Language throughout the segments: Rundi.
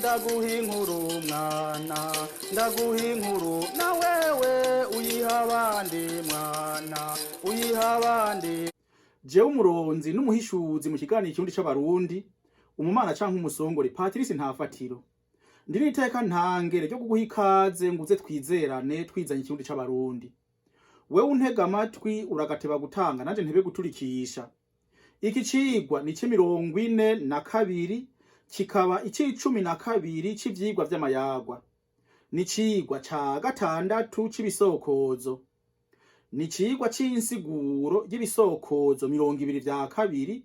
Ndaguha inkuru mwana, ndaguha inkuru na wewe uyiha abandi mwana, uyiha abandi. Jewe umuronzi n'umuhishuzi mu kiganiro Ikirundi c'Abarundi, umumana canke umusongore Patrice Ntafatiro, ndi n'iteka ntangere ryo kuguha ikaze ngo uze twizerane twizanye Ikirundi c'Abarundi. Wewe untega amatwi, uragateba gutanga nanje ntebe guturikisha. Iki cigwa ni c'42, kikaba ic'12 c'ivyigwa vy'amayagwa. Ni icigwa ca gatandatu c'ibisokozo, ni icigwa c'insiguro y'ibisokozo 20 vya kabiri,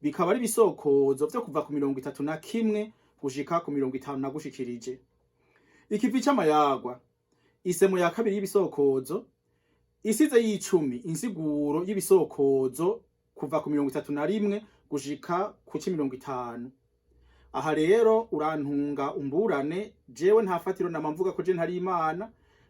bikaba ari ibisokozo vyo kuva ku 31 gushika ku 50 nagushikirije. Ikivi c'amayagwa, isemo ya kabiri y'ibisokozo, isize y'icumi, insiguro y'ibisokozo kuva ku 31 gushika ku c'50. Aha rero urantunga umburane, jewe nta fatiro, nama mvuga ko je ntari Imana,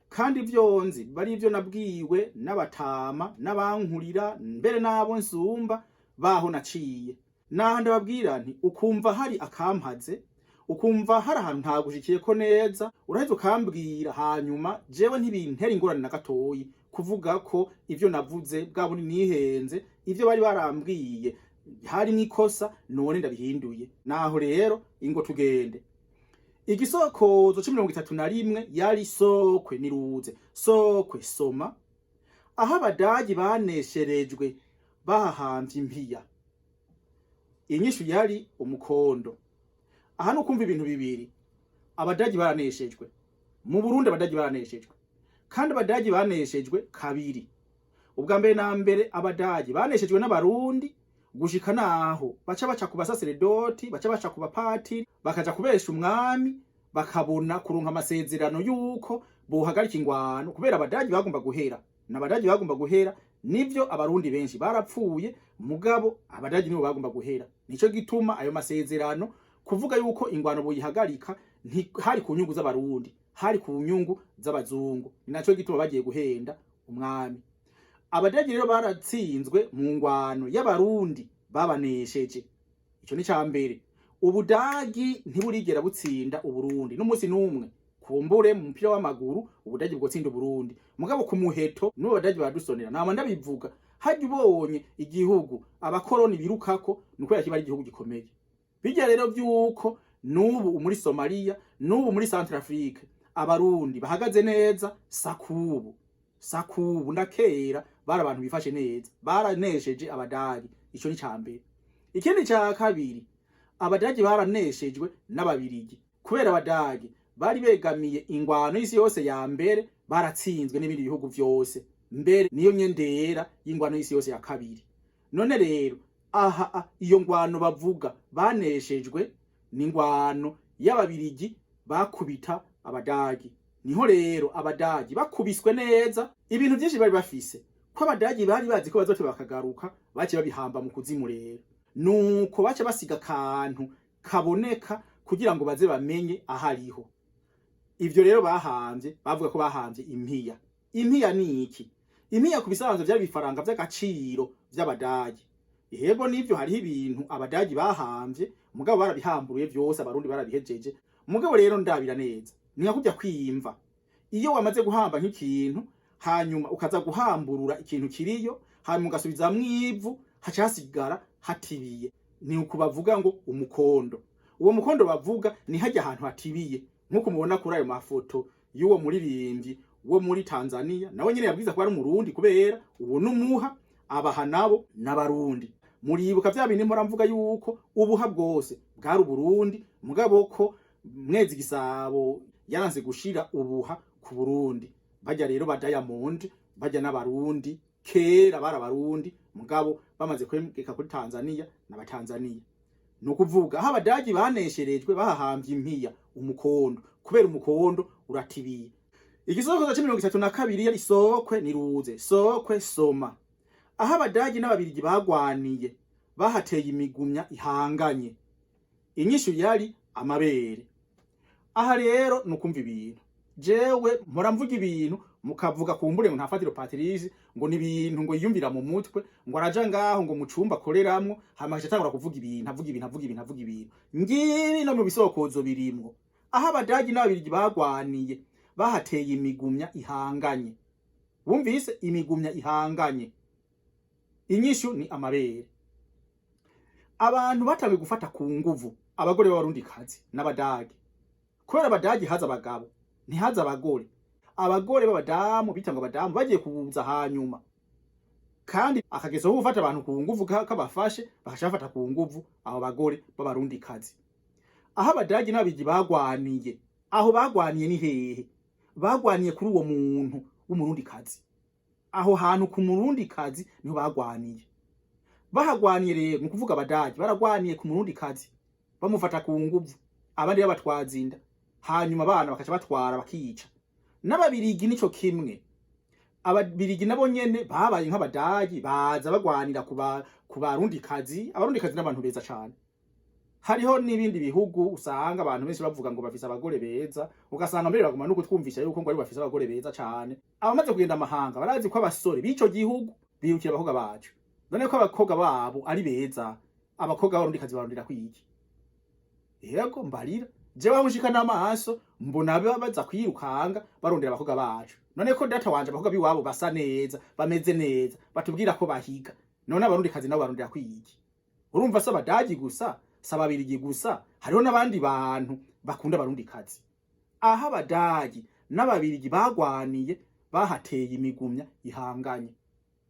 kandi ivyo nzi bari ivyo nabwiwe n'abatama n'abankurira, mbere n'abo nsumba baho naciye. Naha ndababwira nti ukumva hari akampaze, ukumva hari ahantu ntagushikiyeko neza, uraheza ukambwira, hanyuma jewe ntibintera ingorane na gatoyi kuvuga ko ivyo navuze bwa bundi nihenze, ivyo bari barambwiye harimwo ikosa, none ndabihinduye. Naho rero ingo tugende. Igisokozo c'31 yari sokwe niruze, sokwe soma. Aho Abadagi banesherejwe bahahamvye impiya. Inyishu yari umukondo. Aha ni ukumva ibintu bibiri: Abadagi baraneshejwe mu Burundi, Abadagi baraneshejwe, kandi Abadagi baneshejwe kabiri. Ubwa mbere na mbere, Abadagi baneshejwe n'Abarundi gushika naho baca baca ku basaseredoti, baca baca ku bapatiri, bakaja kubesha umwami, bakabona kuronka amasezerano yuko bohagarika ingwano, kubera Abadagi bagomba guhera, n'Abadagi bagomba guhera. Nivyo, Abarundi benshi barapfuye, mugabo Abadagi nibo bagomba guhera. Nico gituma ayo masezerano kuvuga yuko ingwano boyihagarika hari ku nyungu z'Abarundi, hari ku nyungu z'abazungu. Ni naco gituma bagiye guhenda umwami. Abadagi rero baratsinzwe mu ngwano y'Abarundi babanesheje. Ico ni ca mbere. Ubudagi ntiburigera butsinda Uburundi n'umunsi n'umwe. Kumbure mu mupira w'amaguru Ubudagi bwotsinda Uburundi, mugabo ku muheto n'ubu Abadagi baradusonera. Nama ndabivuga, harya ubonye igihugu abakoroni birukako ni ukubera kiba ari igihugu gikomeye. Bijya rero vy'uko n'ubu muri Somalia, n'ubu muri Centrafrique Abarundi bahagaze neza, sakubu sakubu ndakera bari abantu bifashe neza, baranesheje Abadagi. Ico ni ca mbere. Ikindi ca kabiri, Abadagi baraneshejwe n'Ababirigi, kubera Abadagi bari begamiye ingwano y'isi yose ya mbere, baratsinzwe n'ibindi bihugu vyose, mbere niyo nyendera y'ingwano y'isi yose ya kabiri. None rero aha iyo ngwano bavuga baneshejwe ni ingwano y'Ababirigi bakubita Abadagi. Niho rero Abadagi bakubiswe neza, ibintu vyinshi bari bafise, ko Abadagi bari bazi ko bazote bakagaruka, baciye babihamba mu kuzimu. Rero nuko baca basiga akantu kaboneka kugira ngo baze bamenye ahariho. Ivyo rero bahamvye, bavuga ko bahamvye impiya. Impiya ni iki? Impiya ku bisanzwe vyari ibifaranga vy'agaciro vy'Abadagi. Yego nivyo, hariho ibintu Abadagi bahamvye, mugabo barabihamburuye vyose, Abarundi barabihejeje. Mugabo rero ndabira neza, ni nka kurya kwimva: iyo wamaze guhamba nk'ikintu, hanyuma ukaza guhamburura ikintu kiriyo, hanyuma ugasubizamwo ivu, haca hasigara hatibiye. Ni uku bavuga ngo umukondo. Uwo mukondo bavuga ni hajya ahantu hatibiye, nk'uko mubona kuri ayo mafoto y'uwo muririmbyi wo muri Tanzania. Nawe nyene yabwiza ko ari Umurundi, kubera uwo n'umuha, abaha nabo n'Abarundi. Muribuka vya bindi mpora mvuga yuko ubuha bwose bwari Uburundi, mugabo ko Mwezi Gisabo yaranze gushira ubuha ku Burundi. Bajya rero ba Diamond bajya n'Abarundi, kera bari Abarundi, mugabo bamaze kwegeka kuri Tanzania n'Abatanzania. Ni ukuvuga aho Abadagi banesherejwe bahahamvye impiya, umukondo, kubera umukondo uratibiye. Igisokozo c'32 yari sokwe niruze, sokwe soma. Aho Abadagi n'Ababirigi bagwaniye bahateye imigumya ihanganye. Inyishu yari amabere. Aha rero ni ukumva ibintu. Jewe mpora mvuga ibintu, mukavuga kumbure ngo Ntafatiro Patrice ngo ni ibintu ngo yiyumvira mu mutwe, ngo araja ngaho ngo mu cumba akoreramwo, hama agaca atangura kuvuga ibintu, avuga ibintu, avuga ibintu, avuga ibintu. Ngibi no mu bisokozo birimwo. Aho Abadagi n'Ababirigi bagwaniye bahateye imigumya ihanganye. Wumvise imigumya ihanganye? Inyishu ni amabere. Abantu batanguye gufata ku nguvu abagore b'Abarundikazi n'Abadagi, kubera Abadagi haza abagabo, ntihaza abagore. Abagore b'abadamu bita ngo abadamu bagiye kubuza hanyuma, kandi akageso ko gufata abantu ku nguvu kabafashe, bakaca bafata ku nguvu abo bagore b'Abarundikazi. Aho Abadagi n'Ababirigi bagwaniye, aho bagwaniye ni hehe? Bagwaniye kuri uwo muntu w'Umurundikazi. Aho hantu ku Murundikazi niho bagwaniye. Bahagwaniye rero, ni ukuvuga Abadagi baragwaniye ku Murundikazi, bamufata ku nguvu, abandi babatwaza inda, hanyuma abana bakaca batwara bakica. N'Ababirigi nico kimwe. Ababirigi nabo nyene babaye nk'Abadagi, baza bagwanira ku Barundikazi. Abarundikazi n'abantu beza cane. Hariho n'ibindi bihugu usanga abantu benshi bavuga ngo bafise abagore beza, ugasanga mbere baguma no kutwumvisha yuko ngo ari bafise abagore beza cane. Abamaze kugenda amahanga barazi ko abasore b'ico gihugu birukira abakobwa bacu. None ko abakobwa babo ari beza, abakobwa b'Abarundikazi barondera kwiki? Yego, mbarira jewe, aho nshika n'amaso mbona baza kwirukanga barondera abakobwa bacu. None ko data wanje abakobwa biwabo basa neza, bameze neza, batubwira ko bahiga, none Abarundikazi nabo barondera kwiki? Urumva, si Abadagi gusa, si Ababirigi gusa, hariho n'abandi bantu bakunda Abarundikazi. Aho Abadagi n'Ababirigi bagwaniye bahateye imigumya ihanganye.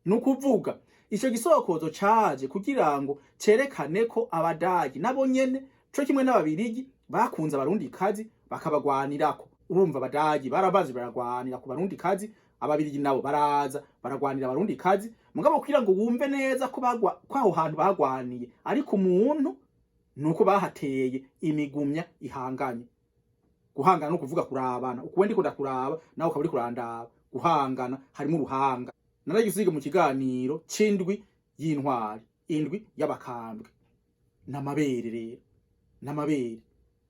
Ni ukuvuga ico gisokozo caje kugira ngo cerekane ko Abadagi nabo nyene co kimwe n'Ababirigi bakunze Abarundikazi, bakabagwanirako. Urumva, Abadagi barabaje baragwanira ku Barundikazi, Ababirigi nabo baraza baragwanira Abarundikazi. Mugabo kugira ngo wumve neza ko bagwa ko aho hantu bagwaniye ariko umuntu, nuko bahateye imigumya ihanganye. Guhangana no kuvuga kurabana, ukuwe ndiko ndakuraba, nawe ukaba uri kurandaba. Guhangana harimo uruhanga. Naragisiga mu kiganiro c'indwi y'intwari, indwi y'abakambwe n'amabere. Rero n'amabere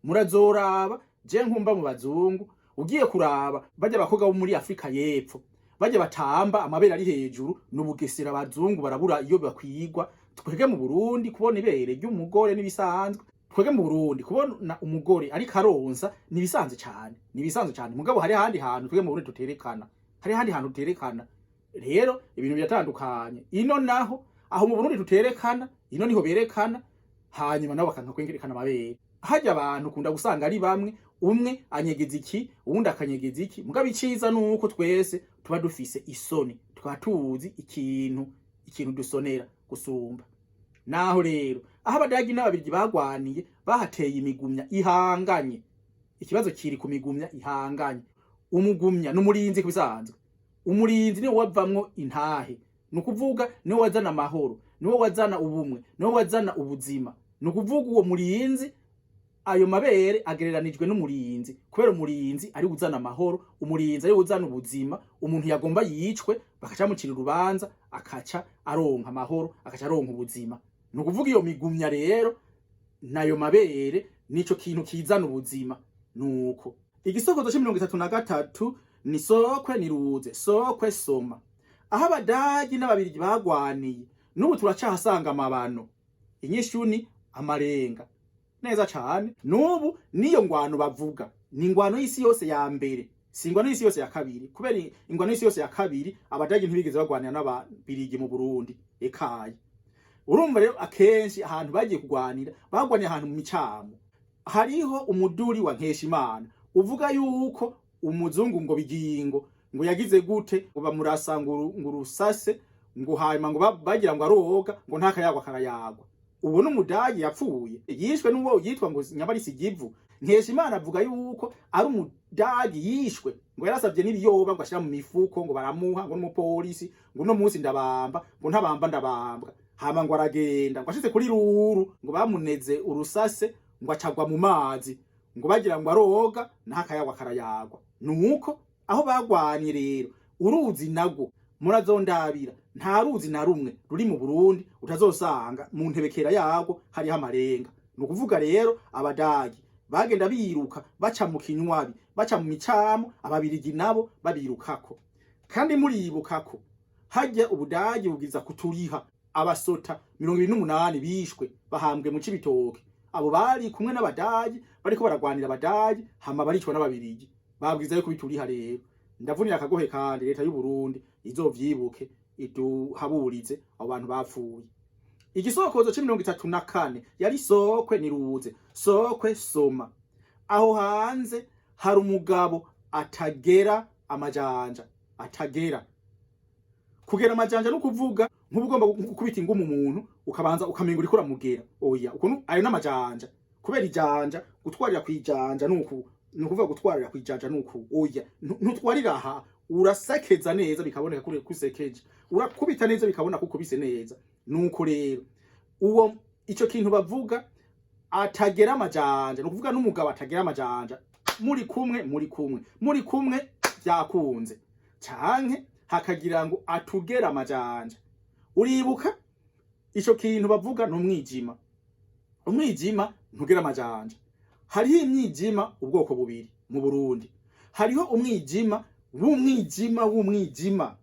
murazoraba. Je nkumva mu bazungu, ugiye kuraba bajya abakobwa bo muri Afrika y'Epfo bajya batamba, amabere ari hejuru n'ubugesera. Abazungu barabura iyo bakwigwa. Twebwe mu Burundi kubona ibere ry'umugore n'ibisanzwe. Twebwe mu Burundi kubona umugore ariko aronsa nibisanzwe cyane, nibisanzwe cyane. Mugabo hari ahandi hantu twebwe mu Burundi tuterekana, hari ahandi hantu tuterekana. Rero ibintu biratandukanye. Ino naho, aho mu Burundi tuterekana, ino niho berekana, hanyuma nabo bakanka kwerekana amabere. Hajya abantu kunda gusanga ari bamwe, umwe anyegeza iki, uwundi akanyegeza iki. Mugabo iciza nuko twese tuba dufise isoni, tukaba tuzi ikintu dusonera gusumba. Naho rero aho Abadagi n'Ababirigi bagwaniye bahateye imigumya ihanganye. Ikibazo kiri ku migumya ihanganye. Umugumya n'umurinzi. Kubisanzwe umurinzi niwe wavamwo intahe, ni ukuvuga niwe wazana amahoro, niwe wazana ubumwe, niwe wazana ubuzima. Ni ukuvuga uwo murinzi, ayo mabere agereranijwe n'umurinzi, kubera umurinzi ari uzana amahoro, umurinzi ari uzana ubuzima. Umuntu yagomba yicwe, bakaca bamucira urubanza, akaca aronka amahoro, akaca aronka ubuzima. Ni ukuvuga iyo migumya rero nayo mabere nico kintu kizana ubuzima. Nuko igisokozo c'33 ni sokwe niruze sokwe soma. Aho Abadagi n'Ababirigi bagwaniye n'ubu turacahasanga amabano. Inyishu ni amarenga. Neza cane. N'ubu niyo ngwano bavuga ni ingwano y'isi yose ya mbere, si ingwano y'isi yose ya kabiri, kubera ingwano y'isi yose ya kabiri Abadagi ntibigeze bagwanira n'Ababirigi mu Burundi ekaye. Urumva rero, akenshi ahantu bagiye kugwanira, bagwaniye ahantu mu micamo. Hariho umuduri wa Nkeshimana uvuga yuko umuzungu ngo Bigingo ngo yagize gute, ngo bamurasa ngo urusase, ngo hanyuma ngo bagira ngo aroga, ngo ntakayagwa karayagwa. Ubu n'Umudagi yapfuye yishwe n'uwo yitwa ngo Nyabarisi Givu. Nkeshimana avuga yuko ari Umudagi yishwe, ngo yarasavye n'ibiyoba ngo ashira mu mifuko, ngo baramuha, ngo n'umupolisi ngo uno munsi ndabamba, ngo ntabamba ndabambwa. Hama ngo aragenda, ngo ashitse kuri ruru ngo bamuneze urusase, ngo acagwa mu mazi, ngo bagira ngo aroga, ntakayagwa karayagwa. Nuko aho bagwanye rero, uruzi nagwo murazondabira, nta ruzi na rumwe ruri mu Burundi utazosanga mu ntebekera yarwo hariho amarenga. Ni ukuvuga rero Abadagi bagenda biruka baca mu kinywabi, baca mu micamo, Ababirigi nabo babirukako. Kandi muribukako hajya Ubudagi bubwiza kuturiha abasota 28 bishwe bahambwe mu Cibitoke. Abo bari kumwe n'Abadagi, bariko baragwanira Abadagi, hama baricwa n'Ababirigi. Babwiza yuko bituriha. Rero ndavunira akagohe, kandi leta y'u Burundi izovyibuke iduhaburize abo bantu bapfuye. Igisokozo c'34 yari sokwe niruze, sokwe soma. Aho hanze hari umugabo atagera amajanja. Atagera, kugera amajanja no kuvuga nk'uba ugomba gukubita ingumu umuntu, ukabanza ukamenga uriko uramugera. Oya, ukuntu ayo n'amajanja, kubera ijanja, gutwarira kwijanja nuku, ni ukuvuga gutwarira kwijanja nuku. Oya, ntutwarira aha, urasekeza neza bikaboneka kuri kusekeje, urakubita neza bikabona ko ukubise neza. Nuko rero uwo ico kintu bavuga atagera amajanja, ni ukuvuga n'umugabo atagera amajanja. Muri kumwe, muri kumwe, muri kumwe, byakunze. Canke hakagira ngo atugera amajanja. Uribuka ico kintu bavuga ni umwijima. Umwijima ntugera amajanja. Hariho imyijima ubwoko bubiri mu Burundi. Hariho umwijima w'umwijima w'umwijima.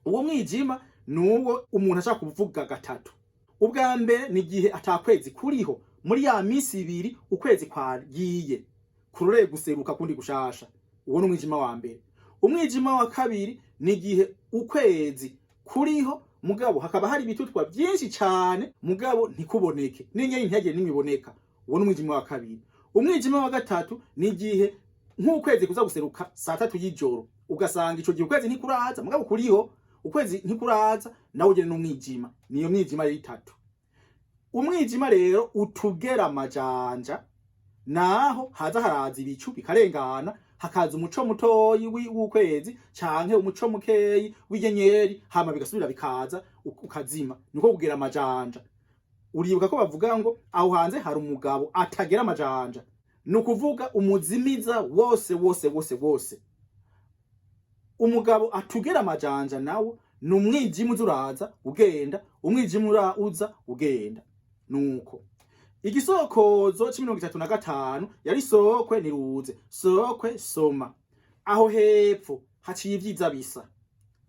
Uwo mwijima ni uwo umuntu ashaka kuvuga gatatu. Ubwa mbere ni igihe atakwezi kuriho, muri ya misi 2 ukwezi kwagiye kuroreye guseruka kundi gushasha. Uwo ni umwijima wa mbere. Umwijima wa kabiri ni igihe ukwezi kuriho, mugabo hakaba hari ibitutwa byinshi cyane, mugabo ntikuboneke n'inyenyeri ntihagire n'imiboneka. Uwo ni umwijima wa kabiri. Umwijima wa gatatu ni igihe nk'ukwezi kuza guseruka saa 3 y'ijoro, ugasanga ico gihe ukwezi ntikuraza, mugabo kuriho, ukwezi ntikuraza, nawe ugene n'umwijima. Niyo mwijima rero itatu. Umwijima rero utugera amajanja naho haza haraza ibicu bikarengana, hakaza umuco mutoyi w'ukwezi canke umuco mukeyi w'inyenyeri, hama bigasubira bikaza ukazima. Niko kugera amajanja. Uribuka ko bavuga ngo aho hanze hari umugabo atagera amajanja, ni ukuvuga umuzimiza wose wose wose wose. Umugabo atugera amajanja nawo ni umwijima uza uraza ugenda, umwijima uza ugenda. Nuko igisokozo c'35 yari sokwe niruze, sokwe soma. Aho hepfo haciye ivyiza bisa.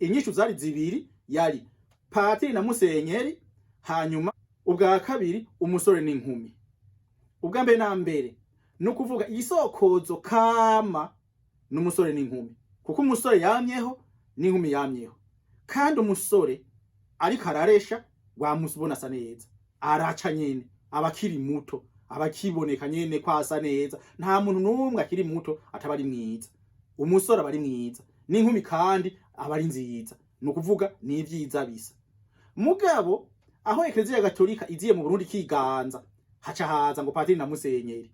Inyishu zari zibiri, yari patiri na musenyeri, hanyuma ubwa kabiri umusore n'inkumi. Ubwa mbere na mbere ni ukuvuga igisokozo kama n'umusore n'inkumi, kuko umusore yamyeho n'inkumi yamyeho, kandi umusore ariko araresha wamusubona asa neza, araca nyene, aba akiri muto, aba akiboneka nyene ko asa neza. Nta muntu n'umwe akiri muto ataba ari mwiza. Umusore aba ari mwiza n'inkumi kandi aba ari nziza, ni ukuvuga ni ivyiza bisa. Mugabo aho Ekleziya Gatolika iziye mu Burundi kiganza, haca haza ngo patiri na musenyeri.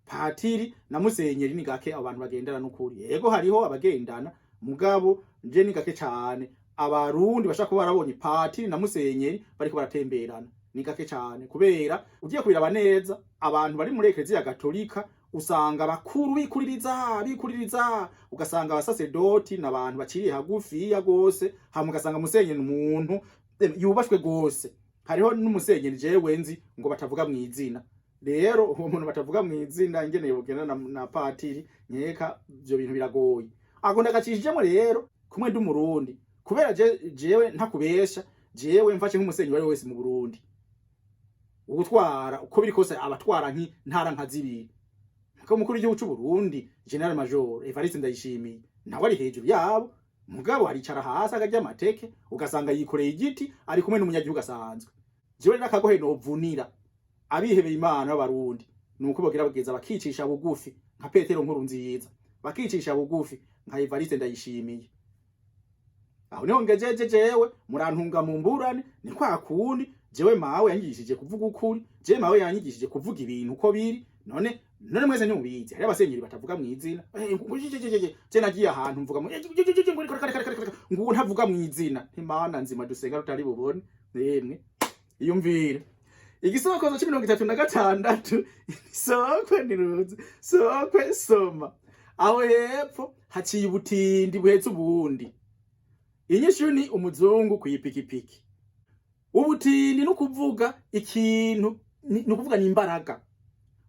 Patiri na musenyeri ni gake abantu bagendana n'ukuri. Yego, hariho abagendana, mugabo nje ni gake cane. Abarundi bashaka kuba barabonye patiri na musenyeri bariko baratemberana ni gake cane, kubera ugiye kubiraba neza, abantu bari muri Ekleziya Gatolika usanga bakuru bikuririza bikuririza, ugasanga abasasedoti n'abantu baciriye hagufiya gose, hama ugasanga musenyeri umuntu yubashwe gose. Hariho n'umusenyeri jewe nzi ngo batavuga mw'izina. Rero uwo muntu batavuga mw'izina ingene yogenda na patiri, nkeka ivyo bintu biragoye. Ako ndagacishijemo rero kumwe ndi Umurundi, kubera jewe ntakubesha, jewe mfashe nk'umusenyeri uwari wese mu Burundi ugutwara, uko biri kose abatwara nk'intara nka zibiri, ko umukuru w'igihugu c'u Burundi Général Major Evariste Ndayishimiye nawe ari hejuru yabo, mugabo aricara hasi akarya amateke, ugasanga yikoreye igiti ari kumwe n'umunyagihugu asanzwe. Jewe rero akagohe novunira abihebeye Imana b'Abarundi nuko bogira bageza bakicisha bugufi nka Petero Nkuru Nziza, bakicisha bugufi nka Evariste Ndayishimiye. Aho niho ngejeje jewe, murantunga mu mburane, ni kwa kundi jewe mawe yanyigishije kuvuga ukuri, jewe mawe yanyigishije kuvuga ibintu uko biri. None mwese ntimubizi, hari abasenyeri batavuga mw'izina. Je nagiye ahantu mvuga ngo ngo ntavuga mw'izina. Imana nzima dusenga tutari bubone. Yemwe, iyumvire igisokozo c'36, sokwe niruze, sokwe soma. Aho hepfo haciye ubutindi buhetse ubundi. Inyishu ni umuzungu kw'ipikipiki. Ubutindi ni ukuvuga ikintu, ni ukuvuga ni imbaraga.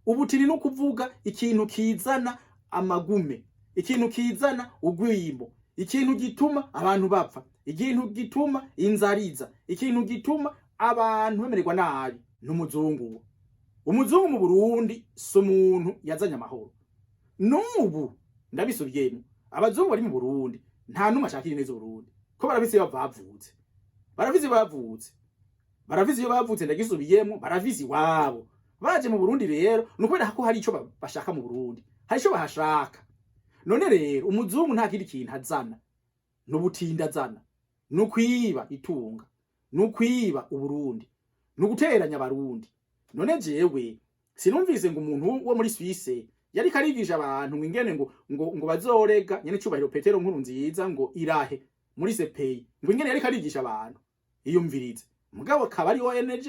Ubutindi ni ukuvuga ikintu kizana amagume, ikintu kizana ugwimo, ikintu gituma abantu bapfa, ikintu gituma inzariza, ikintu gituma abantu bamererwa nabi n'umuzungu. Uwo Umuzungu mu Burundi si umuntu yazanye amahoro. N'ubu ndabisubiyemo, abazungu bari mu Burundi nta n'umwe ashakira neza Uburundi, ko barafise iyo bavutse, barafise iyo bavutse, barafise iyo bavutse. Ndagisubiyemo, barafise iwabo. Baje mu Burundi rero ni ukubera ko hari ico bashaka mu Burundi, hari ico bahashaka. None rero umuzungu nta kindi kintu azana, n'ubutindi azana, ni ukwiba itunga, ni ukwiba Uburundi, ni uguteranya Abarundi. None jewe sinumvise ngo umuntu wo muri Suisse yariko arigisha abantu ngo ingene ngo bazorega nyene cubahiro Petero Nkuru Nziza ngo irahe muri CPI, ngo ingene yariko arigisha abantu. Iyumvirize, mugabo akaba ari ONG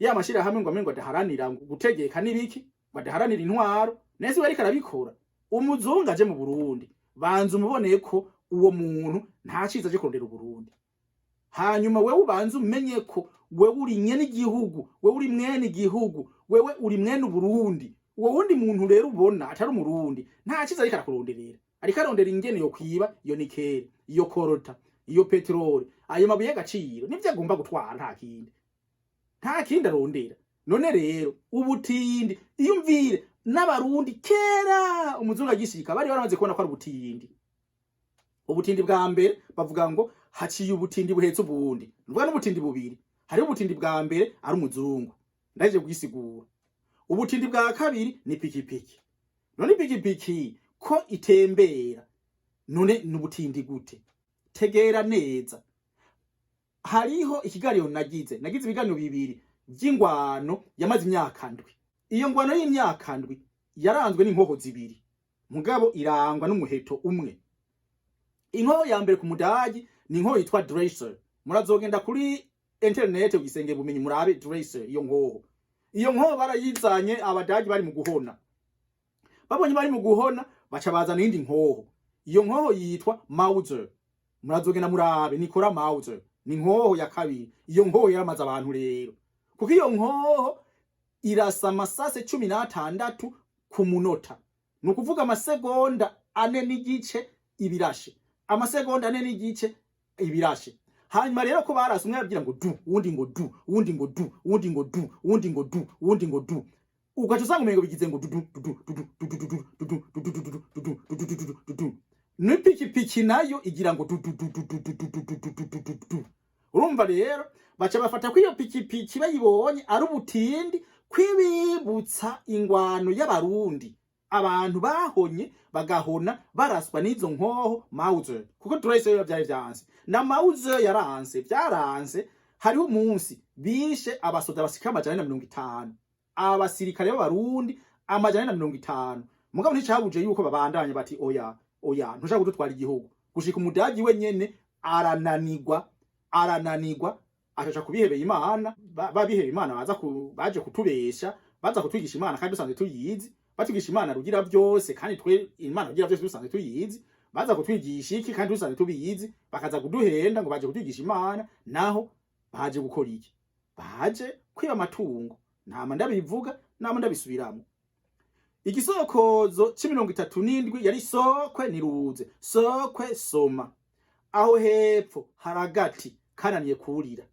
ya mashirahamwe ngo amengo adaharanira ngo gutegeka n'ibiki, ngo adaharanira intwaro nese we ariko arabikora. Umuzungu aje mu Burundi, banza umuboneye ko uwo muntu nta ciza aje kurondera Uburundi. Hanyuma wewe ubanza umenye ko wewe uri nyene igihugu, wewe uri mwene igihugu, wewe uri mwene Uburundi. Uwo wundi muntu rero ubona atari Umurundi nta ciza ariko arakuronderera, ariko arondera ingene yo kwiba iyo nickel, iyo coltan, iyo peteroli, ayo mabuye y'agaciro, nivyo agomba gutwara, nta kindi, nta kindi arondera. None rero ubutindi, iyumvire n'Abarundi kera umuzungu agishika bari baramaze kubona ko ari ubutindi. Ubutindi bwa mbere, bavuga ngo haciye ubutindi buhetse ubundi, nuvuga n'ubutindi bubiri. Hariho ubutindi bwa mbere ari umuzungu, ndaje kugisigura. Ubutindi bwa kabiri ni pikipiki. None ipikipiki ko itembera, none n'ubutindi gute? Tegera neza, hariho ikiganiro nagize ibiganiro bibiri by'ingwano yamaze imyaka 7. Iyo ngwano y'imyaka 7 yaranzwe n'inkoho zibiri, mugabo irangwa n'umuheto umwe. Inkoho ya mbere ku Mudagi ni inkoho yitwa Dreyse. Murazogenda kuri internet ugisenge bumenyi murabe Dreyse. Iyo nkoho barayizanye, Abadagi bari mu guhona. Babonye bari mu guhona, baca bazana iyindi nkoho. Iyo nkoho yitwa Mauser. Murazogenda murabe Nikora Mauser, ni nkoho ya kabiri. Iyo nkoho yaramaze abantu rero, kuko iyo nkoho irasa amasase 16 ku munota, ni ukuvuga amasegonda 4.5 ibirashe, amasegonda 4.5 ibirashe. Hanyuma rero ko barasa, umwe yabwira ngo du, uwundi ngo du, uwundi ngo du, uwundi ngo du, uwundi ngo du, uwundi ngo du, ugaca usanga umengo bigize ngo dudu dudu dudu dudu dudu dudu dudu dudu dudu dudu dudu dudu. N'ipikipiki nayo igira ngo dudu dudu dudu dudu dudu dudu dudu. Urumva rero baca bafata ko iyo pikipiki bayibonye ari ubutindi, kwibibutsa ingwano y'Abarundi, abantu bahonye bagahona baraswa n'izo nkoho Mauser, kuko Dreyse yo byari vyanse na Mauser yaranse, byaranse. Hariho umunsi bishe abasoda basika 450, abasirikare b'Abarundi 450. Mugabo nticabuje yuko babandanya bati: "Oya, oya, ntushaka kudutwara igihugu." Gushika Umudagi wenyene arananigwa, arananigwa, akaja kubihebeye Imana. Babihebeye Imana baza baje kutubesha, baza kutwigisha Imana kandi dusanzwe tuyizi, batwigisha Imana rugira byose kandi twe Imana rugira byose dusanzwe tuyizi. Baza kutwigisha iki kandi dusanzwe tubiyizi? Bakaza kuduhenda ngo baje kutwigisha Imana, naho baje gukora iki? Baje kwiba amatungo. Ntama ndabivuga, nama ndabisubiramo. Igisokozo c'37 yari sokwe niruze, sokwe soma. Aho hepfo hari agati kananiye kurira,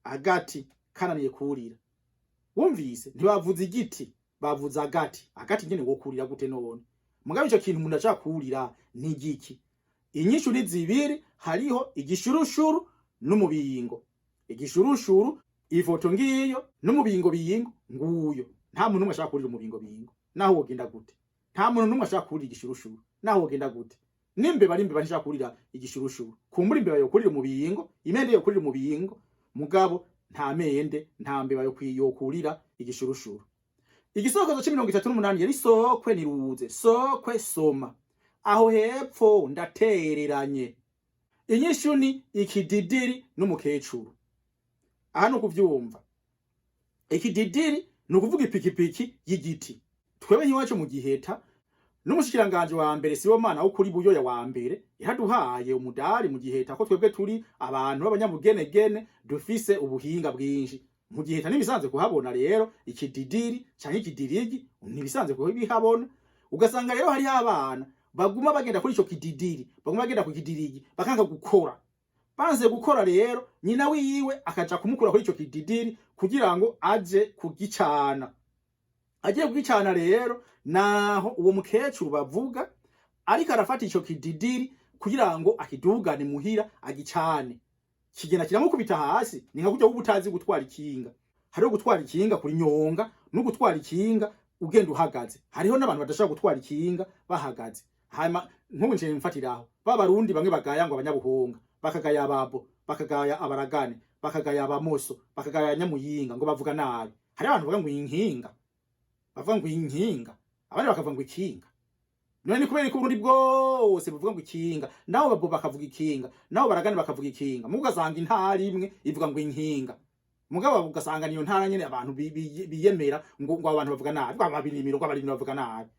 agati kananiye kurira. Wumvise, ntibavuze igiti, bavuze agati. Agati nyene wokurira gute none? Mugabo ico kintu umuntu ashaka kurira ni igiki? Inyishu ni zibiri, hariho igishurushuru n'umubingo. Igishurushuru ifoto ngiyo, n'umubingo bingo nguyo. Nta muntu n'umwe ashaka kurira umubingo bingo naho wogenda gute. Nta muntu n'umwe ashaka kurira igishurushuru naho wogenda gute. N'imbeba, n'imbeba ntishaka kurira igishurushuru. Kumbura imbeba yo kurira umubingo, imende yo kurira umubingo, mugabo nta mende, nta mbeba yo kurira igishurushuru. Igisokozo c'38 yari sokwe niruze, sokwe soma. Aho hepfo ndatereranye. Inyishu ni ikididiri n'umukecuru. Aha ni ukuvyumva, ikididiri ni ukuvuga ipikipiki y'igiti. Twebwe nk'iwacu mu Giheta, n'umushikiranganje wa mbere Sibomana wo kuri Buyoya wa mbere yaraduhaye umudari mu Giheta, ko twebwe turi abantu b'abanyamugenegene, dufise ubuhinga bwinshi mu Giheta. N'ibisanzwe kuhabona rero ikididiri canke ikidirigi, ntibisanzwe kubihabona. Ugasanga rero hariho abana baguma bagenda kuri ico kididiri, baguma bagenda ku kidirigi, bakanga gukora. Banze gukora rero, nyina wiwe akaja kumukura kuri ico kididiri kugira ngo aje kugicana. Agiye kugicana rero, naho uwo mukecuru bavuga ariko arafata ico kididiri kugira ngo akidugane muhira agicane, kigenda kiramukubita hasi. Ni nka kurya uba utazi gutwara ikinga. Hariho gutwara ikinga kuri nyonga no gutwara ikinga ugenda uhagaze. Hariho n'abantu badashobora gutwara ikinga bahagaze. Hanyuma nk'ubu nje mfatiraho ba Barundi bamwe bagaya ngo abanyabuhonga, bakagaya ababo, bakagaya abaragane, bakagaya abamoso, bakagaya Nyamuyinga ngo bavuga nabi. Hari abantu bavuga ngo inkinga, bavuga ngo inkinga, abandi bakavuga ngo ikinga. None ni kubera ko Uburundi bwose buvuga ngo ikinga, nabo babo bakavuga ikinga, nabo baragane bakavuga ikinga, mugo ugasanga intara imwe ivuga ngo inkinga, mugabo ugasanga niyo ntara nyene abantu biyemera ngo abantu bavuga nabi, ngo ababirimiro, ngo abarimiro bavuga nabi.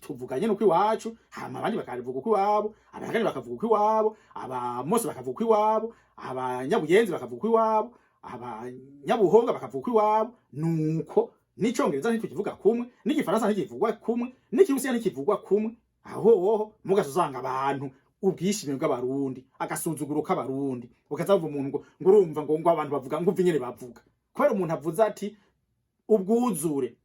Tuvuga nyene uko iwacu, hama abandi bakabivuga uko iwabo, abaragane bakavuga uko iwabo, abamoso bakavuga uko iwabo, abanyabuyenzi bakavuga uko iwabo, abanyabuhonga bakavuga uko iwabo. Nuko n'Icongereza ntitukivuga kumwe, n'Igifaransa ntikivugwa kumwe, n'Ikirusiya ntikivugwa kumwe. Aho hoho mugaca usanga abantu ubwishime bw'Abarundi, agasuzuguro k'Abarundi, ukaza wumva umuntu ngo urumva ngo abantu bavuga ngo umva ingene bavuga, kubera umuntu avuze ati ubwuzure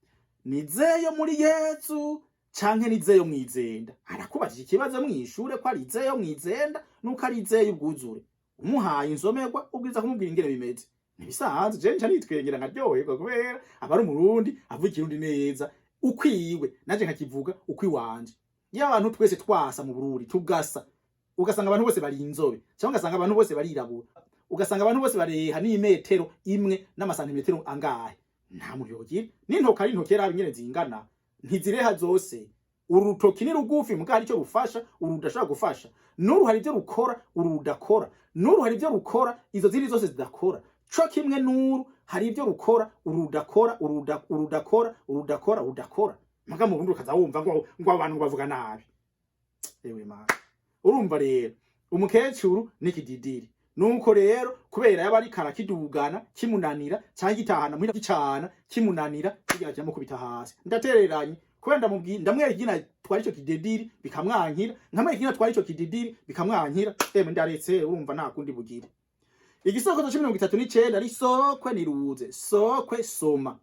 nizeyo muri Yezu canke nizeyo mwizenda, arakubajije ikibazo mwishure ko ari izeyo mwizenda nuko ari izeyo ubwuzure. Umuhaye insomerwa, ubwiza kumubwira ingene bimeze. Ntibisanzwe, je nca nitwengera nkaryoherwa kubera aba ari Umurundi avuga Ikirundi neza ukwiwe, nanje nkakivuga ukwiwanje. Iyo abantu twese twasa mu Burundi tugasa, ugasanga abantu bose bari inzobe, cyangwa ugasanga abantu bose barirabura, ugasanga abantu bose bareha n'imetero imwe n'amasantimetero angahe, nta muntu yogira n'intoki ari intoki yari ingene zingana, ntizireha zose. Uru rutoki ni rugufi, muga hari icyo rufasha uru rudashobora gufasha. N'uru hari ibyo rukora uru rudakora, n'uru hari ibyo rukora izo zindi zose zidakora. Co kimwe n'uru hari ibyo rukora uru rudakora, uru rudakora, uru rudakora, uru rudakora. Muga mu Burundi ukaza wumva ngo abantu ngo bavuga nabi. Ewe Mana! Urumva rero umukecuru n'ikididiri, nuko rero kubera yaba ariko arakidugana kimunanira, canke gitahana muhira gicana kimunanira, kigira kiramukubita hasi. Ndatereranye kubera ndamubwiye, ndamwereka ingene twari ico kididiri bikamwankira, nkamwereka ingene twari ico kididiri bikamwankira. Emwe, ndaretse, urumva nta kundi bugire. Igisokozo c'39 ari sokwe niruze, sokwe soma.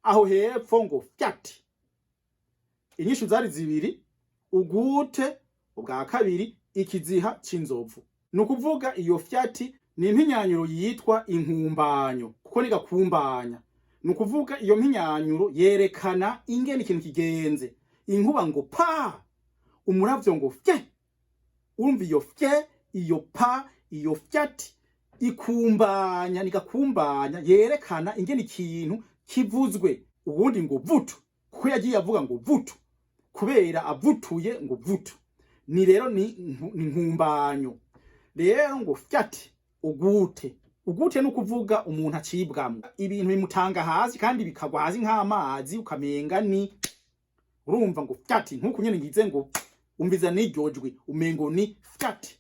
Aho hepfo ngo fyati. Inyishu zari zibiri: ugute, ubwa kabiri ikiziha c'inzovu. Ni ukuvuga iyo fyati ni impinyanyuro yitwa inkumbanyo, kuko ni gakumbanya. Ni ukuvuga iyo mpinyanyuro yerekana ingene ikintu kigenze. Inkuba ngo pa, umuravyo ngo fye. Urumva iyo fye, iyo pa, iyo fyati ikumbanya, nigakumbanya yerekana ingene ikintu kivuzwe. Ubundi ngo vutu, kuko yagiye avuga ngo vutu, kubera avutuye ngo vutu. Ni rero ni nkumbanyo rero ngo fyati ugute. Ugute ni ukuvuga umuntu acibwamwo ibintu bimutanga hasi kandi bikagwa hasi nk'amazi, ukamenga ni urumva ngo fyati, nkuko nyene ngize ngo umviza n'iryo jwi, umengo ni fyati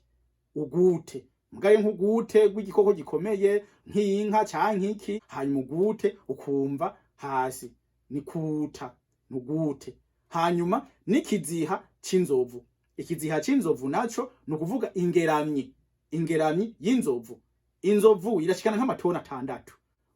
ugute. Mugaye nk'ugute rw'igikoko gikomeye nk'inka canke iki, hanyuma ugute ukumva hasi ni kuta nugute. Hanyuma n'ikiziha c'inzovu. Ikiziha c'inzovu naco ni ukuvuga ingeramyi, ingeramyi y'inzovu. Inzovu irashikana nk'amatoni 6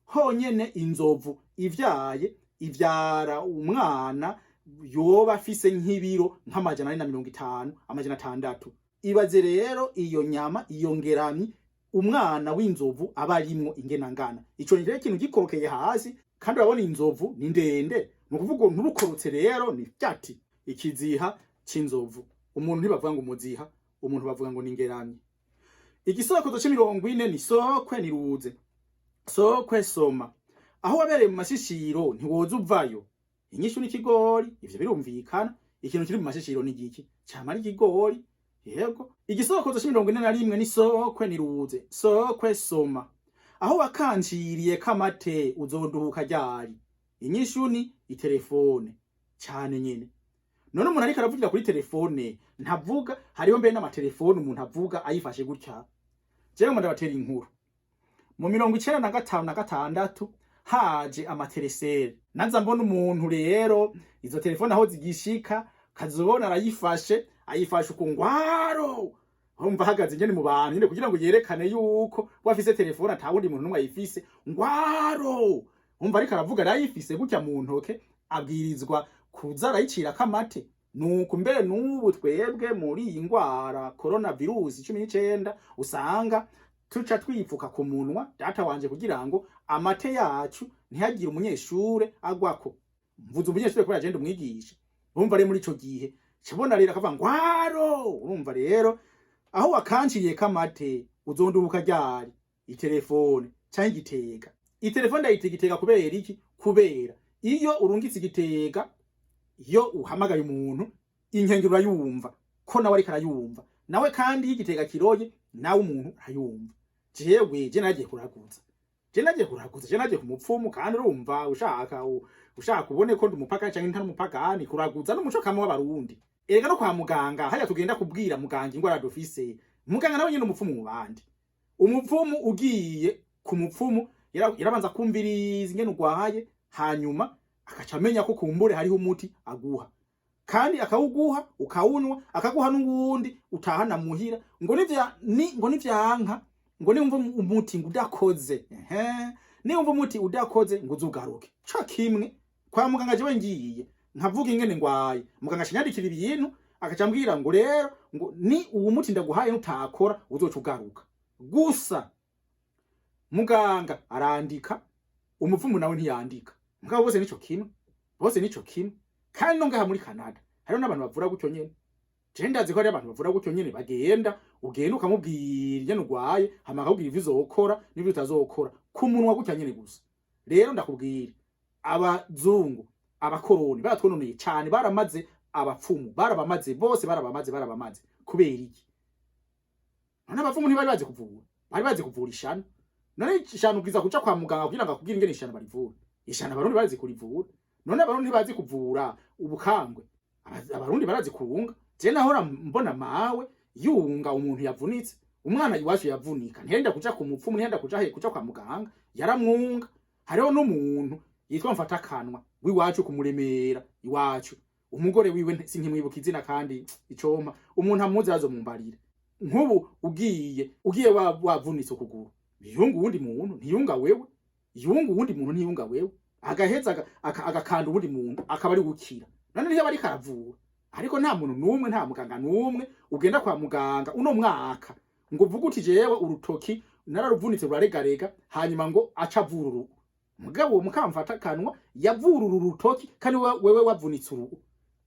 honyene. Inzovu ivyaye ivyara umwana yoba afise nk'ibiro nka 450, 600. Ibaze rero iyo nyama, iyo ngeramyi umwana w'inzovu aba arimwo ingena ngana. Ico ni rero ikintu gikorokeye hasi, kandi urabona inzovu ni ndende, ni ukuvuga ngo nturukorotse rero ni fyati ikiziha c'inzovu. Umuntu ntibavuga ngo umuziha, umuntu bavuga ngo ni ingeramyi. Igisokozo c'40 ni sokwe niruze, sokwe soma. Aho wabereye mu mashishiro ntiwoza uvayo. Inyishu n'ikigori, ivyo birumvikana. Ikintu kiri mu mashishiro ni igiki? Cama ari ikigori, yego. Igisokozo c'41 ni sokwe niruze, sokwe soma. Aho wakanjiriye kamate uzoduhuka ryari? Inyishu ni itelefone cane nyene. None umuntu ariko aravugira kuri telefone ntavuga? Hariho mbere n'amatelefone umuntu avuga ayifashe gutya. Jewe ngo ndabatera inkuru: mu 95 na 6 haje amateresere, naza mbona umuntu rero izo telefone aho zigishika, kazobona arayifashe, ayifashe uku ngwaro, urumva ahagaze nyene mu bantu nyene kugira ngo yerekane yuko we afise telefone ata wundi muntu n'umwe ayifise. Ngwaro, umva ariko aravuga arayifise gutya mu ntoke. Abwirizwa kuza arayicirako amate. Nuko mbere n'ubu twebwe muri iyi ngwara coronavirus 19 usanga tuca twipfuka ku munwa, data wanje, kugira ngo amate yacu ntihagire umunyeshure agwako. Mvuze umunyeshure kubera agenda umwigisha. Urumva rero muri ico gihe cabona rero akavuga ngo haro. Urumva rero aho wakanciriye kamate uzondubuka ryari? Itelefone canke igitega? Itelefone ndayita igitega kubera iki? Kubera iyo urungitse igitega, iyo uhamagaye umuntu, inkengero urayumva ko nawe ariko arayumva nawe. Kandi iyo igitega kiroye nawe umuntu arayumva. Jewe je nagiye kuraguza, je nagiye kuraguza, je nagiye ku mupfumu. Kandi urumva ushaka ubone ko ndi umupagani canke ntari umupagani, kuraguza n'umuco kama w'Abarundi. Erega no kwa muganga hajya tugenda kubwira muganga ingwara dufise, muganga nawe nyene umupfumu mu bandi. Umupfumu, ugiye ku mupfumu, yarabanza kumviriza ingene urwaye, hanyuma akaca amenya ko kumbure hariho umuti aguha, kandi akawuguha ukawunywa, akaguha n'uwundi utahana muhira, ngo nivya ni ngo nivyanka, ngo niwumva umuti ngo udakoze, ehe, niwumva umuti udakoze ngo uzugaruke. Co kimwe kwa muganga, jewe ngiye nkavuga ingene ngwaye, muganga aca ibintu, akaca ambwira ngo rero ngo ni uwo muti ndaguhaye nutakora uzoca ugaruka. Gusa muganga arandika, umupfumu nawe ntiyandika. Mugabo bose nico kimwe, bose nico kimwe. Kandi no ngaha muri Canada hariho n'abantu bavura gutyo nyene. Je ndazi ko hariho abantu bavura gutyo nyene, bagenda, ugenda ukamubwira ingene urwaye, hama akakubwira ivyo uzokora n'ivyo utazokora ku munwa gutya nyene gusa. Rero ndakubwira, abazungu, abakoroni baratwononeye cane. Baramaze abapfumu, barabamaze bose, barabamaze, barabamaze. Kubera iki? None abapfumu ntibari bazi kuvura? Bari bazi kuvura ishano. None ishano ubwiza kuja kwa muganga kugira ngo akubwire ingene ishano barivura? Ishano Abarundi barazi kurivura. None Abarundi ntibazi kuvura ubukangwe? Abarundi barazi kuwunga. Je nahora mbona mawe yunga umuntu yavunitse, umwana iwacu yavunika, ntiyenda kuja ku mupfumu, ntiyenda kuja he, kuja kwa muganga, yaramwunga. Hariho n'umuntu yitwa Mfatakanwa w'iwacu kumuremera iwacu, umugore wiwe sinkimwibuka izina, kandi icompa umuntu amuzi azomumbarira. Nk'ubu ugiye wavunitse ukuguru, ntiyunga uwundi muntu, ntiyunga wewe, yunga uwundi muntu, ntiyunga wewe, agaheza agakanda uwundi muntu akaba ari gukira. None niyo bariko aravura. Ariko nta muntu n'umwe, nta muganga n'umwe ugenda kwa muganga uno mwaka ngo uvuge uti jewe urutoki nararuvunitse ruraregarega, hanyuma ngo aca avura urugo. Mugabo uwo mukamfata kanwa yavura uru rutoki, kandi wewe wavunitse urugo,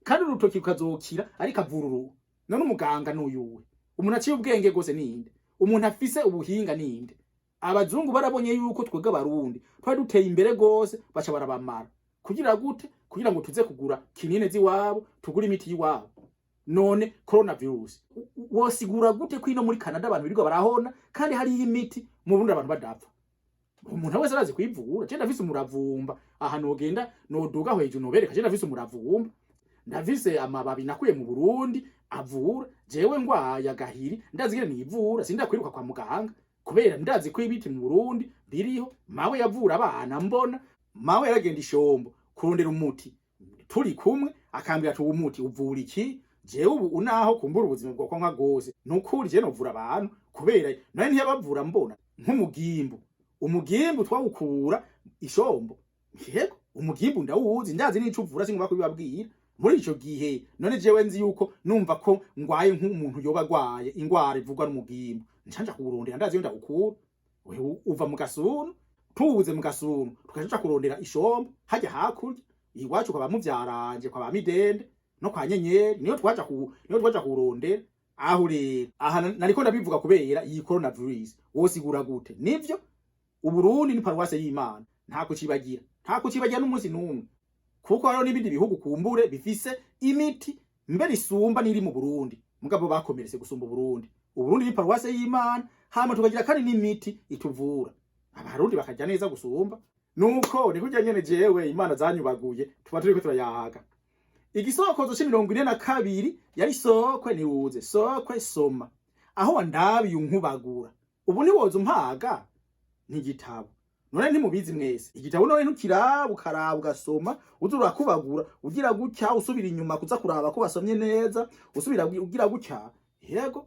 kandi urutoki rukazokira, ariko avura urugo. None umuganga n'uyuwe? Umuntu aciye ubwenge gose ninde? Umuntu afise ubuhinga ninde? Abazungu barabonye yuko twebwe Abarundi twari duteye imbere gose, baca barabamara. Kugira gute? Kugira ngo tuze kugura kinine z'iwabo, tugure imiti y'iwabo. None coronavirus wosigura gute ko ino muri Canada abantu birirwa barahona kandi hariyo imiti, mu Burundi abantu badapfa? Umuntu wese arazi kwivura. Je ndafise umuravumba aha, nogenda noduga hejuru nobereka. Je ndafise umuravumba, ndafise amababi nakuye mu Burundi avura. Jewe ngwaye agahiri ndazi ingene nivura, sindakwiruka kwa muganga kubera ndazi ko ibiti mu Burundi biriho. Mawe yavura abana mbona, mawe yaragenda ishombo kurondera umuti turi kumwe, akambwira ati uwo muti uvura iki. Jewe ubu unaho kumbura ubuzima bwokwa nka gose, nukuri je novura abantu kubera nawe ntiyabavura mbona. Nk'umugimbu, umugimbu twawukura ishombo. Yego, umugimbu ndawuzi, ndazi n'ico uvura, singomba kubibabwira muri ico gihe. None jewe nzi yuko numva ko ngwaye, nk'umuntu yoba agwaye ingwara ivugwa n'umugimbu, ncanja kuwurondera, ndazi iyo ndawukura. Wewe uva mu gasunu, tuwuze mu gasunu, tukaja kurondera ishombo hajya hakurya iwacu kwa bamuvyaranje, kwa ba Midende no kwa Nyenyeri, niyo twaja kuwurondera. Aho rero aha nariko ndabivuga kubera iyi coronavirus wosigura gute? Nivyo, Uburundi ni paruwase y'Imana, nta kucibagira, nta kucibagira n'umunsi n'umwe, kuko hariho n'ibindi bihugu kumbure bifise imiti mbere isumba n'iri mu Burundi, mugabo bakomeretse gusumba Uburundi. Uburundi ni paruwase y'Imana, hama tukagira kandi n'imiti ituvura, Abarundi bakarya neza gusumba. Nuko ni kurya nyene jewe Imana zanyubaguye, tuba turiko turayaga. Igisokozo c'42 yari sokwe niwuze sokwe soma aho wandabiye unkubagura, ubu ntiwoza umpaga n'igitabo. None ntimubizi mwese igitabo? None ntukiraba, ukaraba, ugasoma, uza urakubagura ugira gutya, usubira inyuma kuza kuraba ko wasomye neza, usubira ugira gutya. Yego,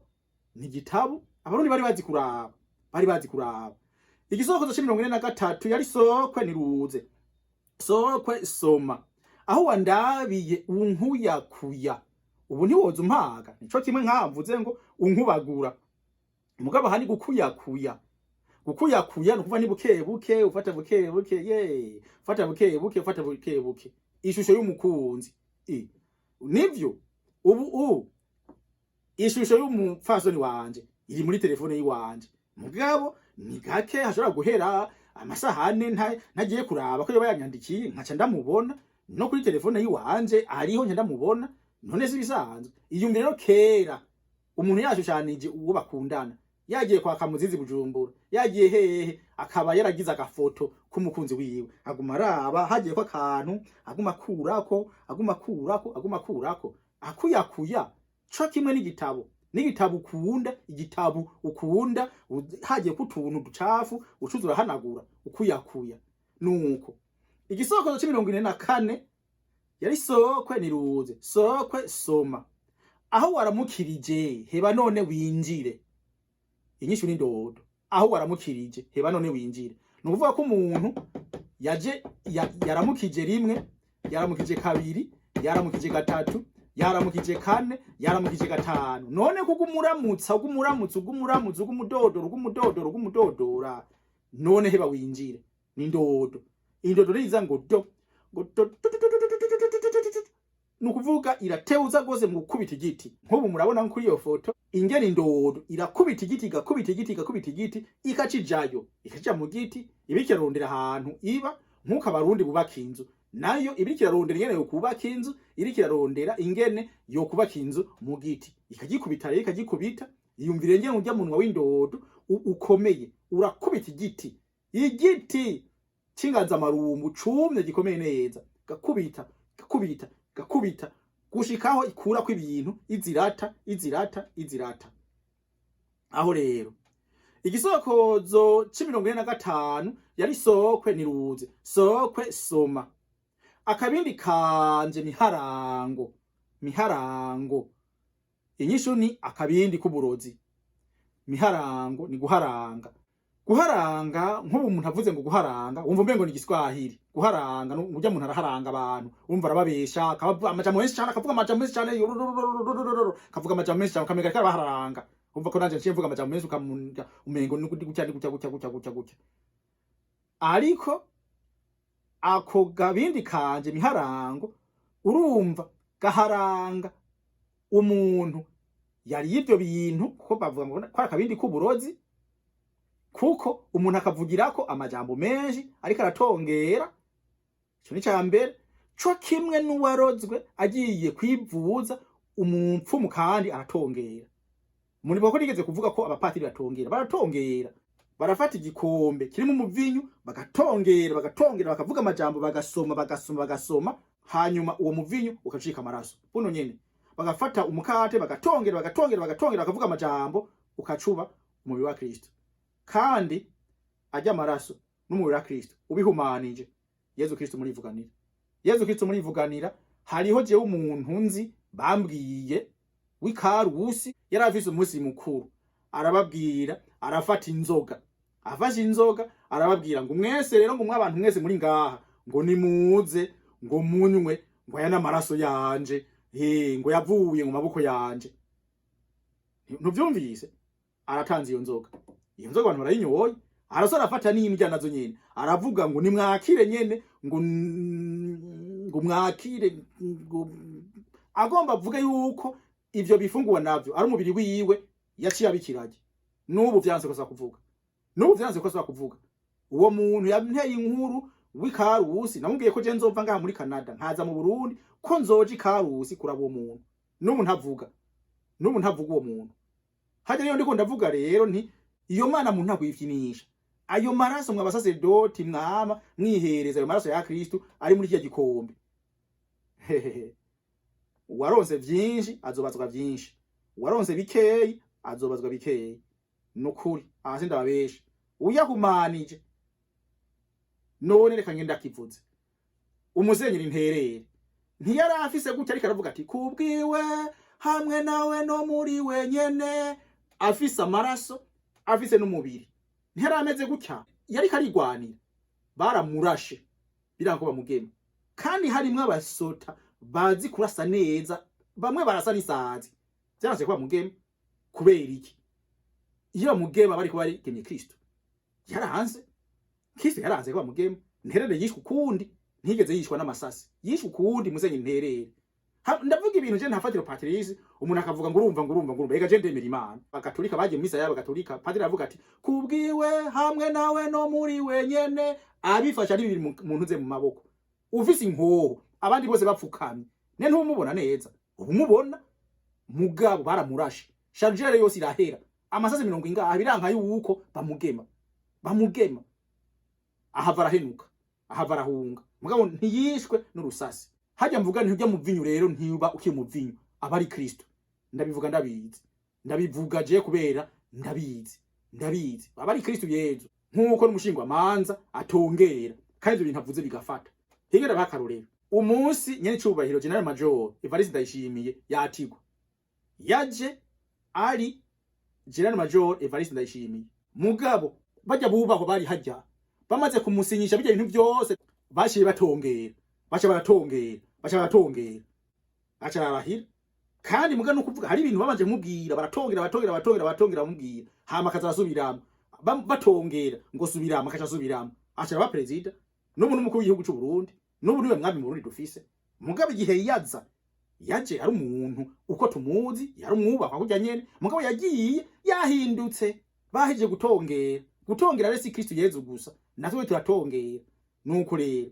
ni igitabo. Abarundi bari bazi kuraba, bari bazi kuraba. Igisokozo c'43 yari sokwe niruze sokwe soma Aho wandabiye unkuyakuya, ubu ntiwoza umpaga. Nico kimwe nkamvuze ngo unkubagura, mugabo aha ni gukuyakuya. Gukuyakuya ni ukuvuga ni buke buke, ufata buke buke, ye ufata buke buke, ufata buke buke. Ishusho y'umukunzi. Nivyo, ubu ishusho y'umupfasoni wanje iri muri telefone yiwanje, mugabo ni gake hashobora guhera amasahane ntagiye kuraba ko yoba yanyandikiye, nkaca ndamubona no kuri telefone yiwanje ariho, nca ndamubona. None si bisanzwe? Iyumvire rero kera umuntu yashushanije uwo bakundana, yagiye kwa Kamuzizi Bujumbura, yagiye hehe, akaba yaragize agafoto k'umukunzi wiwe, aguma araba hagiye ko akantu, aguma akurako, aguma akurako, aguma akurako, akuyakuya. Co kimwe n'igitabo, n'igitabo ukunda, igitabo ukunda, hagiye ko utuntu ducafu, ucuza urahanagura, ukuyakuya. Nuko igisokozo c'44 yari sokwe niruze, sokwe soma. Aho waramukirije heba none winjire. Inyishu ni ndodo. Aho waramukirije heba none winjire, ni ukuvuga ko umuntu yaje yaramukije rimwe, yaramukije kabiri, yaramukije gatatu, yaramukije kane, yaramukije gatanu. None kugumuramutsa, ugumuramutsa, ugumuramutsa, ugumudodora, ugumudodora, ugumudodora, none heba winjire. Ni ndodo. Indodo riza ngo do, ngo do do do do do do do do do do do do. Ni ukuvuga irateuza rwose mu gukubita igiti. Nk'ubu murabona nko kuri iyo foto ingene indodo irakubita igiti, igakubita igiti, igakubita igiti, ikacijayo, ikacija mu giti, ibiriko irarondera ahantu iba. Nk'uko Abarundi bubaka inzu, nayo ibiriko irarondera ingene yokubaka inzu, iriko irarondera ingene yokubaka inzu mu giti, ikagikubita rero, ikagikubita. Iyumvire ingene urya munwa w'indodo ukomeye, urakubita igiti, igiti c'inganzamarumbu cumye gikomeye neza, gakubita, gakubita, gakubita, gushikaho ikurako ibintu, izirata, izirata, izirata. Aho rero igisokozo c'45 yari sokwe niruze, sokwe soma. Akabindi kanje miharango, miharango. Inyishu ni akabindi k'uburozi. Miharango ni guharanga. Guharanga, nk'ubu umuntu avuze ngo guharanga, wumva umengo ni Igiswahili. Guharanga, urya muntu araharanga abantu, wumva arababesha, akabavuga amajambo menshi cane, akavuga amajambo menshi cane, akavuga amajambo menshi cane, ukamenga ariko arabaharanga. Wumva ko nanje nciye mvuga amajambo menshi, ukamunga umengo ni gutya, ni gutya, gutya, gutya, gutya, gutya. Ariko ako gabindi kanje miharango, urumva gaharanga umuntu yariye ivyo bintu, kuko bavuga ngo ko ari akabindi k'uburozi, kuko umuntu akavugirako amajambo menshi ariko aratongera. Ico ni ca mbere. Co kimwe n'uwarozwe agiye kwivuza umupfumu kandi aratongera. Muribuka ko nigeze kuvuga ko abapatiri batongera? Baratongera, barafata igikombe kirimo umuvinyu, bagatongera, bagatongera, bakavuga amajambo, bagasoma, bagasoma, bagasoma, hanyuma uwo muvinyu ukacika amaraso buno nyene. Bagafata umukate, bagatongera, bagatongera, bagatongera, bakavuga amajambo, ukacuba umubiri wa Kristo. Kandi ajya amaraso n'umubiri wa Kristo ubihumanije, Yezu Kristo murivuganira, Yezu Kristo murivuganira. Hariho jewe umuntu nzi bambwiye w'Ikarusi, yari afise umunsi mukuru, arababwira, arafata inzoga, afashe inzoga arababwira ngo mwese rero, ngo mwe abantu mwese muri ngaha, ngo nimuze ngo munywe, ngo aya n'amaraso yanje, he ngo yavuye mu maboko yanje. Ntuvyumvise? Aratanze iyo nzoga, iyo nzoga abantu barayinyoye. Arasora, arafata n'indya nazo nyene, aravuga ngo nimwakire nyene, ngo mwakire, ngo agomba avuge yuko ivyo bifungurwa navyo ari umubiri wiwe. Yaciye abikirage. N'ubu vyanse ko asaba kuvuga, n'ubu vyanse ko asaba kuvuga. Uwo muntu yanteye inkuru w'Ikarusi, namubwiye ko je nzova ngaha muri Canada nkaza mu Burundi, ko nzoja Ikarusi kuraba uwo muntu. N'ubu ntavuga, n'ubu ntavuga uwo muntu. Hajya rero ndiko ndavuga rero nti iyo mana muntu ntakwifinisha ayo maraso mwa basasedoti mwama mwihereza, ayo maraso ya Kristo ari muri kiya gikombe. Hehehe, uwaronse vyinshi azobazwa vyinshi, uwaronse bikeyi azobazwa bikeyi. Nukuri aha sindababesha, uyahumanije. None reka ngende akivuze. Umusenyeri Nterere ntiyari afise gutya, ariko aravuga ati kubwiwe hamwe nawe no muri wenyene, afise amaraso, afise n'umubiri? Ntiyari ameze gutya, yariko arigwanira. Baramurashe biranga ko bamugema. Kandi harimwo abasota bazi kurasa neza, bamwe barasa n'isazi. Vyaranse ko bamugema. Kubera iki? Iyo bamugema bariko barigemye Kristo. Yaranze, Kristo yaranze ko bamugema. Nterere yishwe ukundi, ntiyigeze yishwa n'amasasi, yishwe ukundi. Musenyi Nterere. Ndavuga ibintu je ntafatiro Patrice, umuntu akavuga ngo urumva, ngo urumva, ngo urumva. Ega je ndemera Imana. Bagatolika bagiye mu misa yabo gatolika, padiri aravuga ati: "Kubwiwe hamwe nawe no muri wenyene." Abifasha ari bibiri mu ntuze mu maboko, ufise inkoho, abandi bose bapfukamye. Ne ntumubona neza, ubumubona. Mugabo baramurashe, chargeur yose irahera, amasasi mirongo ingahe, biranka yuko bamugema. Bamugema, ahava arahenuka, ahava arahunga, mugabo ntiyishwe n'urusasi. Hajya mvuga ntujya mu vinyu rero, ntiba ukiri mu vinyu, aba ari Kristo. Ndabivuga ndabizi, ndabivuga je kubera ndabizi, ndabizi. Aba ari Kristo Yezu, nk'uko n'umushingwamanza atongera kandi ivyo bintu avuze bigafata. Higera bakarorero umunsi nyene icubahiro Général Major Evariste Ndayishimiye yatigwa, yaje ari Général Major Evariste Ndayishimiye. Mugabo bajya bubahwa bari hajya, bamaze kumusinyisha bijya bintu byose, bashiye batongera, baca baratongera, baca baratongera, baca barahira. Kandi muga no kuvuga hari ibintu babanje kumubwira, baratongera, batongera, batongera, batongera, bamubwira, hama akaza arasubiramo. Batongera ngo subiramo, akaca asubiramo, aca aba perezida. N'ubu n'umukuru w'igihugu c'u Burundi, n'ubu niwe mwami mu Burundi dufise. Mugabo igihe yaza, yaje ari umuntu uko tumuzi, yari umwubahwa kurya nyene. Mugabo yagiye yahindutse, bahejeje gutongera. Gutongera rero si Kristo Yezu gusa, natwe turatongera. Nuko rero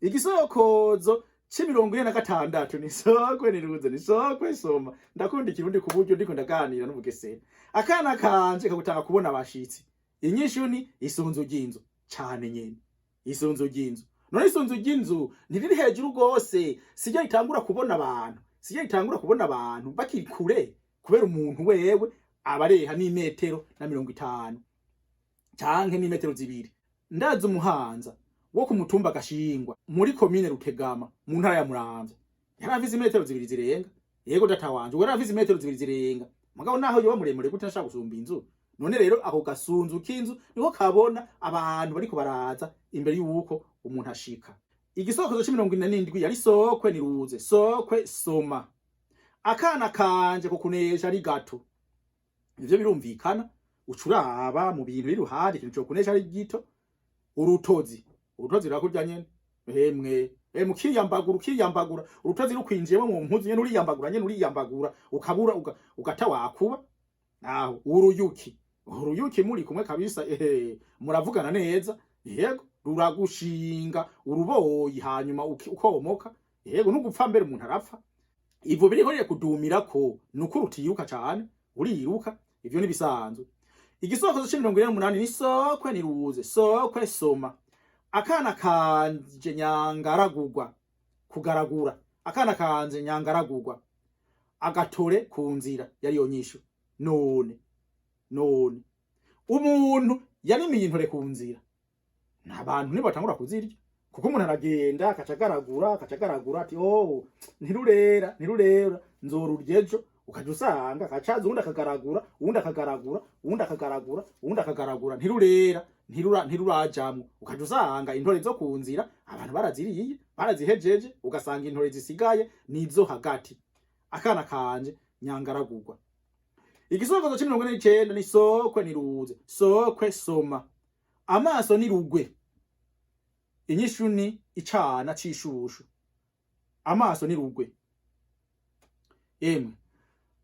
igisokozo c'46 ni sokwe niruze, ni sokwe soma. Ndakunda Ikirundi ku buryo ndiko ndaganira n'Ubugesera. Akana kanje kagutanga kubona abashitsi. Inyishu ni isunzu ry'inzu cane nyene, isunzu ry'inzu. None isunzu ry'inzu ntiriri hejuru rwose, siryo ritangura kubona abantu, siryo ritangura kubona abantu bakiri kure? Kubera umuntu wewe aba areha n'imetero na 50 canke n'imetero 2. Ndazi umuhanza wo ku mutumba Gashingwa muri komine Rutegama mu ntara ya Muramvya, yari afise imetero 2 zirenga. Yego data wanje, yari afise imetero 2 zirenga. Mugabo naho yoba muremure gute, ntashaka gusumba inzu. None rero ako gasunzu k'inzu niko kabona abantu bariko baraza imbere y'uko umuntu ashika. Igisokozo c'47 yari sokwe niruze, sokwe soma. Akana kanje ko kunesha ari gato. Ivyo birumvikana, ucuraba mu bintu biri ruhande ikintu co kunesha ari gito. Urutozi, urutozi rurakurya nyene. Hemwe mukiyambagura, ukiyambagura, urutozi rukwinjiyemo mu mpuzu nyene, uriyambagura nyene, uriyambagura ukabura ugata wakuba. Aho uruyuki, uruyuki muri kumwe kabisa, muravugana neza. Yego, ruragushinga uruboyi, hanyuma ukomoka. Yego, nugupfa mbere umuntu arapfa. Ivo biriko rire kudumirako nuko rutiruka cane, uriruka, ivyo nibisanzwe. Igisokozo c'48 ni sokwe niruze, sokwe soma. Akana kanje nyangaragurwa kugaragura, akana kanje nyangaragurwa agatore ku nzira yari nyishu. None umuntu yarimiye intore ku nzira, n'abantu nibatangura kuzirya, kuko umuntu aragenda akacagaragura, akacagaragura ati: "Oh, ntirurera, ntirurera, nzorurya ejo." Ukaja usanga akacaza uwundi akagaragura, uwundi akagaragura, uwundi akagaragura, uwundi akagaragura, ntirurera, ntirurajamwo. Ukaja usanga intore zo ku nzira abantu baraziriye, barazihejeje, ugasanga intore zisigaye nizo hagati. Akana kanje nyangaragurwa. Igisokozo c'49 ni sokwe niruze, sokwe soma. Amaso ni rugwe. Inyishu ni icana c'ishushu. Amaso ni rugwe. Emwe,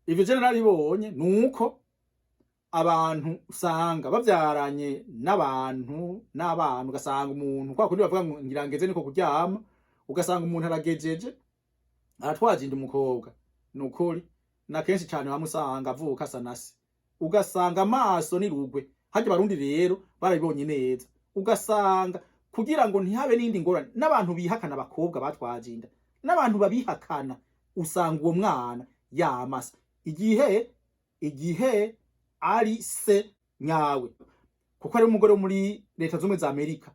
ivyo je narabibonye, nuko abantu usanga bavyaranye n'abantu n'abana, ugasanga umuntu kwa kundi bavuga ngo ngira ngeze niko kuryama, ugasanga umuntu aragejeje aratwaje inda umukobwa. Nukuri na kenshi cane bamusanga avuka asa na se, ugasanga amaso ni rugwe. Harya Abarundi rero barabibonye neza, ugasanga kugira ngo ntihabe n'indi ngorane, n'abantu bihakana abakobwa batwaje inda, n'abantu babihakana, usanga uwo mwana yamasa igihe ari se nyawe. Kuko ari umugore wo muri Leta Zumwe za Amerika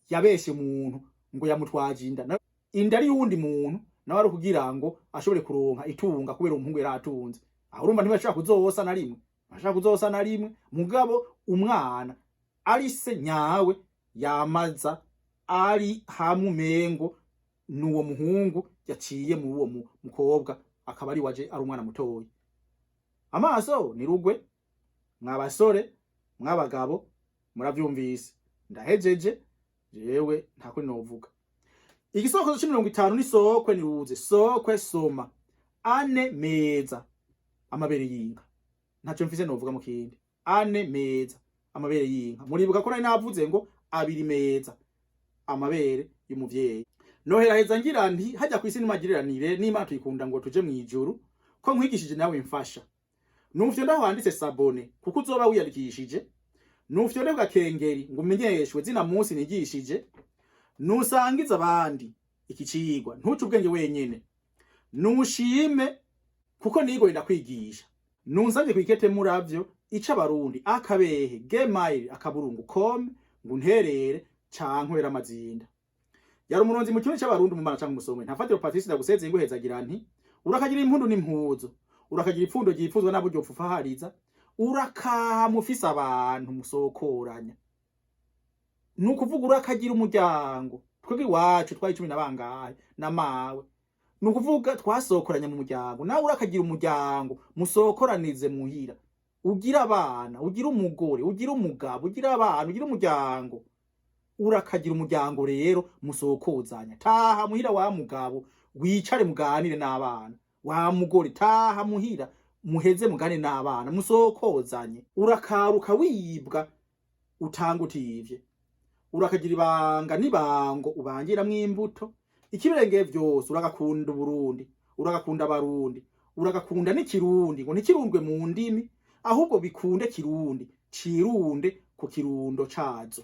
yabeshe umuntu ngo yamutwaje inda, inda ari y'uwundi muntu, nawe ari kugira ngo ashobore kuronka itunga, kubera umuhungu yari atunze. Aho urumva ntibashobora kuzosa na rimwe, bashobora kuzosa na rimwe. Mugabo umwana ari se nyawe yamaza ari hamwe umengo. N'uwo muhungu yaciye muri uwo mukobwa, akaba ari waje ari umwana mutoyi. Amaso ni rugwe. Mwabasore, mwabagabo, muravyumvise. Ndahejeje jewe, nta kuri novuga. Igisokozo c'50 ni sokwe niruze sokwe soma ane meza amabere y'inka. Ntacyo mfise novuga mu kindi. Ane meza amabere y'inka. Muribuka ko nari navuze ngo abiri meza amabere y'umuvyeyi. Noheraheza ngira nti hajya kw'isi nimagiriranire n'Imana tuyikunda ngo tuje mw'ijuru. Ko nkwigishije nawe mfasha nufyo ndaho handitse s'abonner, kuko uzoba wiyandikishije. Nufyo ku gakengeri ngo umenyeshwe zina munsi nigishije. Nusangiza abandi iki cigwa, ntuce ubwenge wenyene. Nushime kuko nigoye ndakwigisha. Nunsavye kwikete muravyo ica abarundi akabehe gmail.com ngo unterere canke wera amazinda. Yari umuronzi mu kirundi c'Abarundi, umumana canke umusomwe Ntafatiro Patrice. Ndagusezeye nguhezagira nti urakagira impundu n'impuzu, urakagira ipfundo ryipfuzwa n'aburyo pfufahariza, urakama ufise abantu musokoranya. Ni ukuvuga urakagira umuryango. Twebwe iwacu twari 10 na bangahe na mawe, ni ukuvuga twasokoranya mu muryango. Nawe urakagira umuryango musokoranize muhira, ugira abana, ugira umugore, ugira umugabo, ugira abana, ugira umuryango. Urakagira umuryango rero musokozanya. Taha muhira wa mugabo, wicare muganire n'abana. Wa mugore, taha muhira muheze muganire n'abana, musokozanye. Urakaruka wibwa utanga utivye. Urakagira ibanga n'ibango ubangiramwo imbuto. Ikibirengeye vyose, uragakunda Uburundi, uragakunda Abarundi, uragakunda n'ikirundi, ngo ntikirundwe mu ndimi, ahubwo bikunde kirundi cirunde ku kirundo cazo.